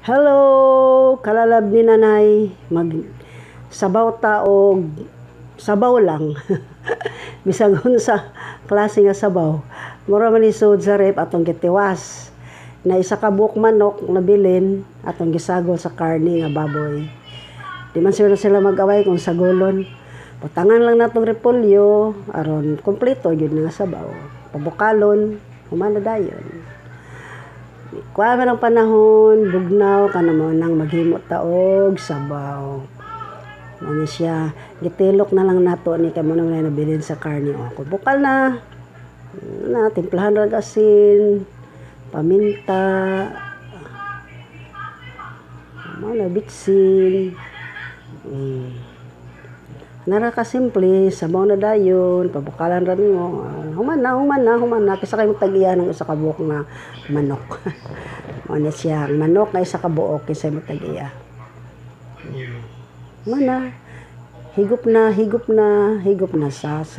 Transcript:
Hello, kalalab ni nanay. Mag sabaw ta og sabaw lang. Bisag unsa klase nga sabaw. Mura man isud sa ref atong gitiwas. Na isa ka buok manok nabilin atong gisagol sa karne nga baboy. Di man siguro sila mag-away kung sagolon. Butangan lang natong repolyo aron kompleto gyud nga sabaw. Pabukalon, human na dayon. Kuha man ang panahon, bugnaw ka na mo nang maghimo ta og sabaw. Ano siya, gitilok na lang nato ni kay mo na nabilin sa karne. O, kung bukal na, na timplahan ra asin, paminta, mao na bitsin. Nara ka simple, sabaw na dayon, pabukalan ra nimo. Ah, human na, human na, human na. Kaysa kay tag-iya ng isa ka buok nga manok. Mao na siya, ang manok nga isa ka buok kaysa mo tag-iya. Human na. Higop na, higop na, higop na sa sabaw.